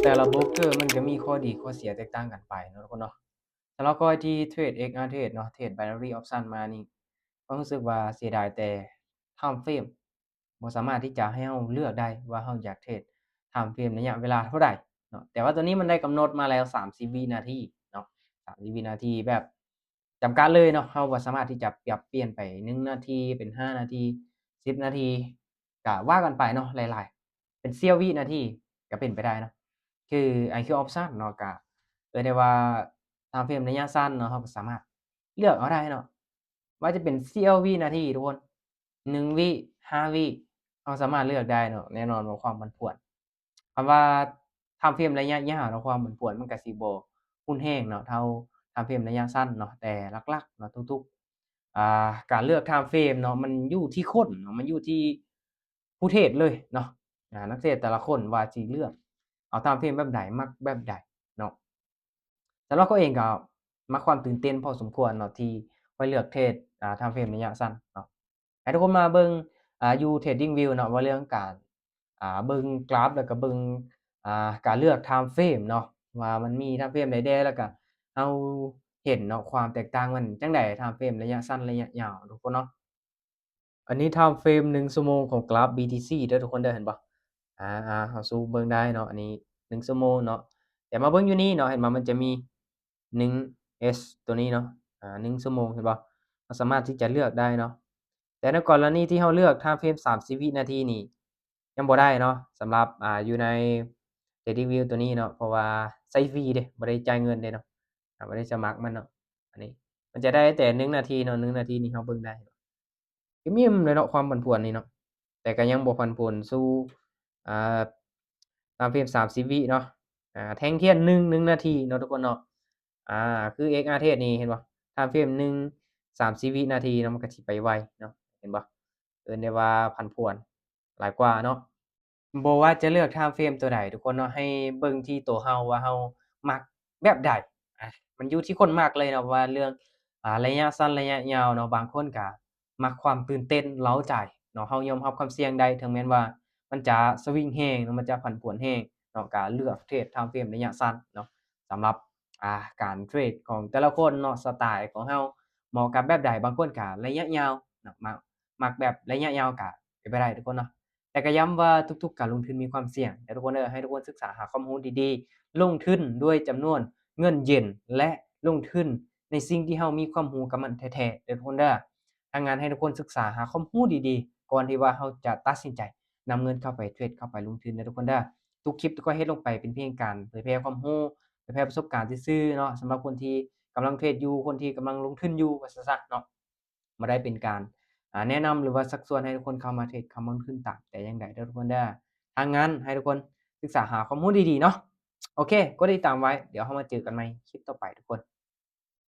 ແຕ່ລະໂບຣກເກີມັນກະມີຂໍ້ດີຂໍ້ເສຍແຕກຕ່າງກັນໄປເນາະທຸກຄົນເນາະ. ສຳລັບຂ້ອຍທີ່ເທຣດ ເອັກອາເທຣດເນາະ ເທຣດໄບນາຣີອອບຊັນມານີ້ ຂ້ອຍຮູ້ສຶກວ່າເສຍດາຍແຕ່ທາມເຟຣມ ບໍ່ສາມາດທີ່ຈະໃຫ້ເຮົາເລືອກໄດ້ວ່າເຮົາຢາກເທຣດທາມເຟຣມໄລຍະເວລາເທົ່າໃດເນາະ. ແຕ່ວ່າໂຕນີ້ມັນໄດ້ກຳນົດມາແລ້ວ ສາມສິບວິນາທີເນາະ ສາມສິບວິນາທີ ແບບຈຳກັດເລີຍເນາະ. ເຮົາບໍ່ສາມາດທີ່ຈະປັບປ່ຽນໄປໜຶ່ງນາທີ ເປັນຫ້ານາທີ ສິບນາທີ ກະວ່າກັນໄປເນາະ ຫຼາຍໆ ເປັນສ່ຽວວິນາທີກະເປັນໄປໄດ້ເນາະ. ຄື ໄອຄິວ ອອບຊັນເນາະ ກະເອີ້ນໄດ້ວ່າທາມເຟຣມໄລຍະສັ້ນເນາະ ເຮົາກະສາມາດເລືອກເອົາໄດ້ເນາະ ວ່າຈະເປັນສ່ຽວວິນາທີທຸກຄົນ ໜຶ່ງວິ ຫ້າວິ ເຮົາສາມາດເລືອກໄດ້ເນາະ. ແນ່ນອນວ່າຄວາມຜັນຜວນ ຄຳວ່າທາມເຟຣມໄລຍະຍາວເນາະ ຄວາມຜັນຜວນມັນກະຊິບໍ່ຮຸນແຮງເນາະເທົ່າທາມເຟຣມໄລຍະສັ້ນເນາະ. ແຕ່ຫຼັກໆເນາະ ທຸກໆ ອ່າ ການເລືອກທາມເຟຣມເນາະ ມັນຢູ່ທີ່ຄົນເນາະ ມັນຢູ່ທີ່ຜູ້ເທຣດເລີຍເນາະ. ອ່າ ນັກເທຣດແຕ່ລະຄົນວ່າຊິເລືອກເອົາທາມເຟຣມແບບໃດ ມັກແບບໃດເນາະ. ສຳລັບຂ້ອຍເອງກະມັກຄວາມຕື່ນເຕັ້ນພໍສົມຄວນເນາະ ທີ່ຂ້ອຍເລືອກເທຣດ ອ່າ ທາມເຟຣມໄລຍະສັ້ນເນາະ. ໃຫ້ທຸກຄົນມາເບິ່ງ ອ່າ ຢູ່ Trading View ເນາະ ວ່າເລື່ອງການ ອ່າ ເບິ່ງກຣາຟ ແລ້ວກະເບິ່ງ ອ່າ ການເລືອກທາມເຟຣມເນາະ ວ່າມັນມີທາມເຟຣມໃດແດ່ ແລ້ວກະເຮົາເຫັນເນາະ ຄວາມແຕກຕ່າງມັນຈັ່ງໃດ ທາມເຟຣມໄລຍະສັ້ນ ໄລຍະຍາວ ທຸກຄົນເນາະ. ອັນນີ້ທາມເຟຣມໜຶ່ງຊົ່ວໂມງຂອງກຣາຟ ບີ ທີ ຊີ ເດີທຸກຄົນເດີ ເຫັນບໍ່? ອ່າ ເຮົາຊູມເບິ່ງໄດ້ເນາະ ອັນນີ້ໜຶ່ງຊົ່ວໂມງເນາະ. ແຕ່ມາເບິ່ງຢູ່ນີ້ເນາະ ເຫັນບໍ່? ມັນຈະມີໜຶ່ງເອັສ ໂຕນີ້ເນາະ ອ່າ ໜຶ່ງຊົ່ວໂມງ ເຫັນບໍ່? ເຮົາສາມາດທີ່ຈະເລືອກໄດ້ເນາະ. ແຕ່ໃນກໍລະນີທີ່ເຮົາເລືອກທາມເຟຣມສາມສິບວິນາທີນີ້ ຍັງບໍ່ໄດ້ເນາະ ສຳລັບ ອ່າ ຢູ່ໃນ Trading View ໂຕນີ້ເນາະ ເພາະວ່າໃຊ້ຟຣີເດ້ ບໍ່ໄດ້ຈ່າຍເງິນເດ້ເນາະ ອ່າ ບໍ່ໄດ້ສະໝັກມັນເນາະ. ອັນນີ້ມັນຈະໄດ້ແຕ່ໜຶ່ງນາທີເນາະ ໜຶ່ງນາທີນີ້ເຮົາເບິ່ງໄດ້ ກະມີເລີຍເນາະ ຄວາມຜັນຜວນນີ້ເນາະ. ແຕ່ກະຍັງບໍ່ຜັນຜວນສູ່ ອ່າ ຕາມເຟຣມສາມສິບວິເນາະ ອ່າ ແທ່ງທຽນໜຶ່ງ ໜຶ່ງນາທີເນາະທຸກຄົນເນາະ. ອ່າ ຄື ເອັກອາເທຣດນີ້ ເຫັນບໍ່? ທາມເຟຣມໜຶ່ງ ສາມສິບວິນາທີເນາະ ມັນກະຊິໄປໄວເນາະ ເຫັນບໍ່? ເອີ້ນໄດ້ວ່າຜັນຜວນຫຼາຍກວ່າເນາະ. ບໍ່ວ່າຈະເລືອກທາມເຟຣມໂຕໃດທຸກຄົນເນາະ ໃຫ້ເບິ່ງທີ່ໂຕເຮົາວ່າເຮົາມັກແບບໃດ. ອ່າ ມັນຢູ່ທີ່ຄົນມັກເລີຍເນາະ ວ່າເລື່ອງ ອ່າ ໄລຍະສັ້ນ ໄລຍະຍາວເນາະ. ບາງຄົນກະມັກຄວາມຕື່ນເຕັ້ນເລົ້າໃຈເນາະ ເຮົາຍອມຮັບຄວາມສ່ຽງໄດ້ ເຖິງແມ່ນວ່າມັນຈະສະວິງແຮງເນາະ ມັນຈະຜັນຜວນແຮງເນາະ ກະເລືອກເທຣດທາມເຟຣມໄລຍະສັ້ນເນາະ. ສຳລັບ ອ່າ ການເທຣດຂອງແຕ່ລະຄົນເນາະ ສະໄຕຂອງເຮົາເໝາະກັບແບບໃດ ບາງຄົນກະໄລຍະຍາວເນາະ ມັກ ມັກແບບໄລຍະຍາວກະເປັນໄປໄດ້ທຸກຄົນເນາະ. ແຕ່ກະຢ້ຳວ່າທຸກໆການລົງທຶນມີຄວາມສ່ຽງເດີທຸກຄົນເດີ ໃຫ້ທຸກຄົນສຶກສາຫາຄວາມຮູ້ດີໆ ລົງທຶນດ້ວຍຈຳນວນເງິນເຢັນ ແລະ ລົງທຶນໃນສິ່ງທີ່ເຮົາມີຄວາມຮູ້ກັບມັນແທ້ໆເດີທຸກຄົນເດີ. ທາງງານໃຫ້ທຸກຄົນສຶກສາຫາຄວາມຮູ້ດີໆ ກ່ອນທີ່ວ່າເຮົາຈະຕັດສິນໃຈນຳເງິນເຂົ້າໄປເທຣດ ເຂົ້າໄປລົງທຶນເດີທຸກຄົນເດີ. ທຸກຄລິບທີ່ຂ້ອຍເຮັດລົງໄປເປັນພຽງການເຜີຍແຜ່ຄວາມຮູ້ ເຜີຍແຜ່ປະສົບການຊື່ໆເນາະ ສຳລັບຄົນທີ່ກຳລັງເທຣດຢູ່ ຄົນທີ່ກຳລັງລົງທຶນຢູ່ ວ່າຊັ້ນຊະເນາະ. ບໍ່ໄດ້ເປັນການ ອ່າ ແນະນຳ ຫຼືວ່າຊັກຊວນໃຫ້ທຸກຄົນເຂົ້າມາເທຣດ ເຂົ້າມາລົງທຶນຕາມແຕ່ຢ່າງໃດເດີທຸກຄົນເດີ. ທາງງານໃຫ້ທຸກຄົນສຶກສາຫາຄວາມຮູ້ດີໆເນາະ. ໂອເຄ ກົດຕິດຕາມໄວ້ ດຽວເຮົາມາເຈີກັນໃໝ່ຄລິບຕໍ່ໄປທຸກຄົນ.